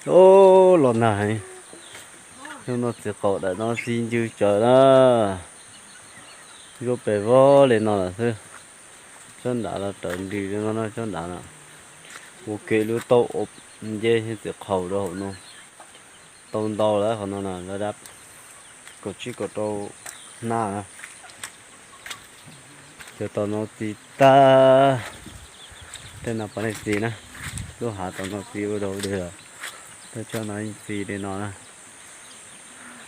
Ub, los nag heev. Hnub no txiv qaum daim no txi ncw tsawv na. Zuaj pes vog li no lawm xwb. Tsob nrad los raws nris li no na, tsob nrad na. Ua ke lub taub nceb txiv qaum rau hauv no. Tau ntau lawm qhov no na, lawv dab kaum tsib kaum rau hnab na. Cov tom no txi tag, tej no pov leej txiv na, lub hav tom no txi ua dog dig lawm, tej tsob no yeej txi li no na.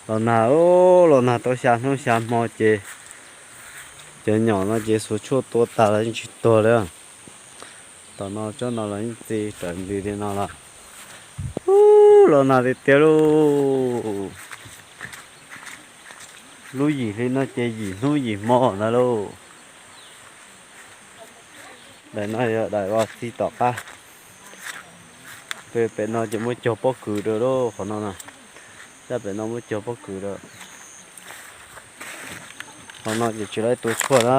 Los nag, los nag tau xya hnub xya hmo ces cov nyom no ces xuas tshuaj tua tag los yeej tsis tuag li. Tom no tsob no los yeej txi raws nris li no los. Ub, los nag tiag tiag lauj. Lub yim hli no ces yim hnub yim hmo ntag lauj. Daim no yog daim uas txi tom qab. Pem no ces muab cog pob kws rau lub qhov no na. Caj pem no muab cog pob kws rau. Qhov no ces tsis tau tua tshuaj na.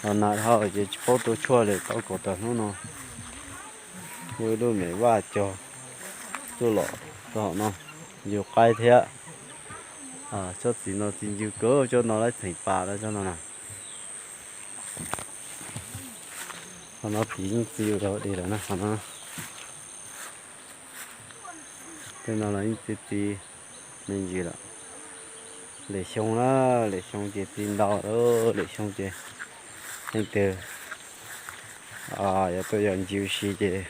Los nag dhau ces tsis paub tua tshuaj li, tau kaum tawm hnub no. Muaj ib lub me vaj cog tuaj los rau hauv no, yus qaib thiab. Tsob txiv no txi ncw kawg, tsob no laib txheem pas lawm tsob no na. Qhov no piv yeej txi ua dog dig lawm na qhov no. Tej no los yeej txi txi me ntsis lawm. Lwm xyoo na, lwm xyoo ces txi ntau, lwm xyoo ces leej twg yuav tuaj yos ncw si ces,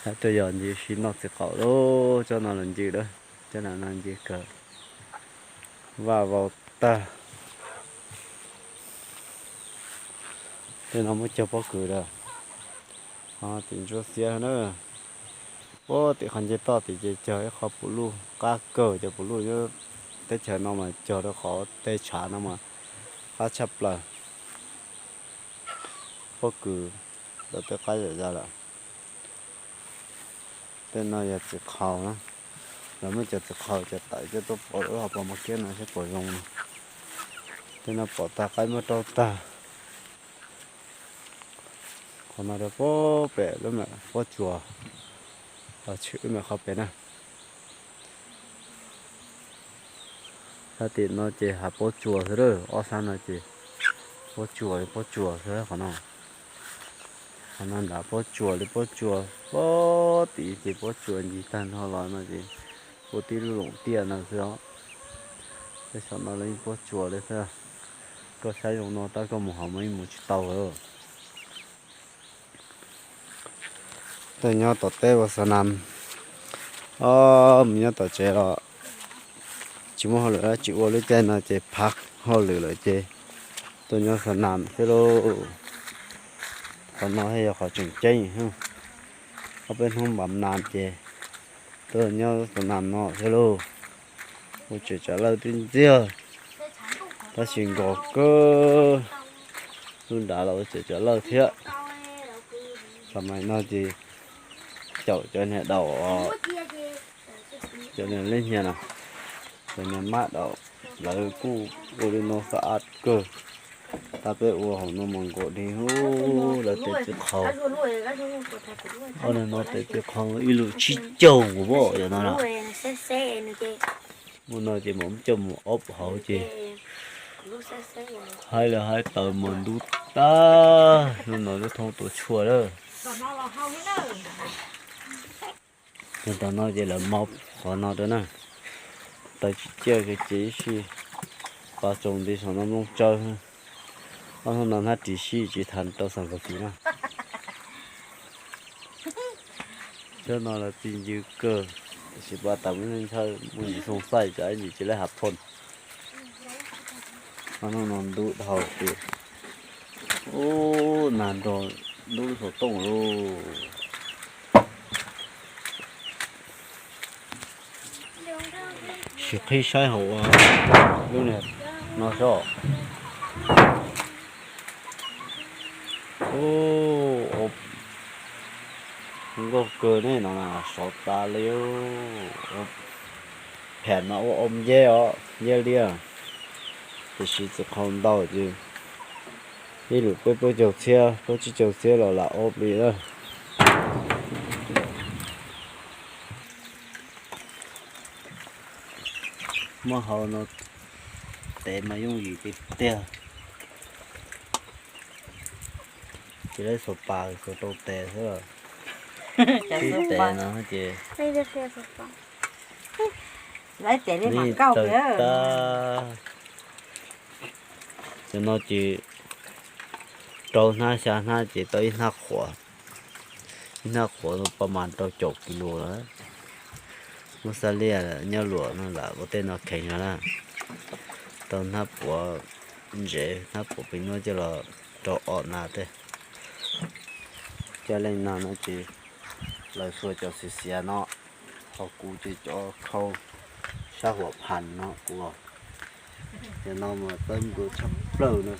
yuav tuaj yos ncw si noj txiv qaum lauj. Tsob no los ncw lawm, tsob no ncw kawg, vaj vau tag. Tej no muab cog pob kws rau. Tim ntsuab xiab na. Puag tim qhov nce toj tim ces cog ib qho pum luj qab kawg, cov pum luj nyob teb chaws no mas cog rau qhov tej tshav no mas qab tshaj plaws. Pob kws tau tej qab zam za lawm. Tej no yog txiv qhaus na. Lawv muab cov txiv qhaus cov tawm coj tuaj pov rau hauv pas mas kiab no saib puas zoo no. Tej no pov tag qaib muab rau tag. Qhov no rau puag pem lub me pob tsuas, tshwm lub me qhov pem na. Sab tim no ces hav pob tsuas xwb lawm, ob sab no ces pob tsuas li pob tsuas xwb qhov no. Qhov no nram pob tsuas li pob tsuas, pob tim ces pob tsuas ncig tag nrho los no ces ua tib lub loos tiaj no xwb os. Tej saum no los yeej pob tsuas li xwb. Koj saib zoo no tab koj mus hauv mas yeej mus tsis tau lawm. Tej nyob tom teb ua xav nas, mus nyob tom tsev los tsis muaj hauj lwm dab tsi ua, lub caij no ces phav hauj lwm lawm ces tuaj nyob xav nas xwb lauj. Qhov no thiaj yog qhov tseem ceeb. Ob peb hnub npam nas ces tuaj nyob xav nas no xwb lauj. Ua tsev tsam lawj twb ntxiag, tab sis nkos kawg. Lub nrad los ua tsev tsam lawj thiab. Tam sim no ces caum cov niag daum, cov niag leb hnia no, cov niag mab daum, lawv kuj ua li no xav ab kawg. Tab peb ua hauv no mas nkaus dheev hub lawv tes txiv qhaus. Ob niag no tes txiv qhaus ib lus tsib caug nkaus pom yog no na. Mus no ces mam coj mus ob hauv ces haib li haib taws mas ntub tag, hnub no lub thoob tua tshuaj lawm. Tam no ces lawv maub qhov no rau na, taws tsis ciaj ces ib sij pas tsaus nti saum no nplooj tsawb. Ob hnub no hnab ris sib tsis thav rau xam kos tis na. Tsob no los txi ncw kawg, tab sis pas tas muaj ntshaw muaj ntsis xoo xaij tsam ib ntsis tsis lab hav phoo. Ob hnub no ntub dhau tias, ub, nag nrog ntub lub xov tooj lauj. Sim qhib saib hauv lub niag no soj. Ub, nkauj kawg ne no, sov tas li. Pham mas ua ob nceb os, nceb liaj, tiam sis txiv qhaus ntau ces ib lwm peb plaub caug txhiab plaub tsib caug txhiab los lam ob li lawm. Muab hau no tev mas yooj yim tiag tiag. Ces lawv xuas pas xuas rau tes xwb. Ib tes no ces tawg tag. Cov no ces rau hnab xya hnab ces tau ib hnab qhuav. Ib hnab qhuav no paj mas rau caum kis lus lawm. Muab xab liaj nyob luam no lam ua tej no kheev no na. Tau hnab puav ntsev hnab puav pem nuab coj los rau ob nas tej. Coj leej nas no ces lawv xuas cov xiav xiav no, ho kuv ces cov khau sab huam phas no kuv. Cov no mas txawj nplua tshaj plaws na.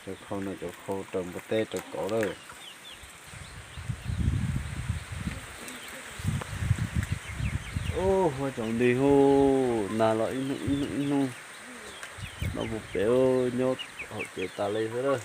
Cov khau no cov khau raws npua teb raws kauv lawm. Ub, huab cov nti hu, nas los ib hnub ib hnub ib hnub. No puas pem nyob hauv kev tas li xwb.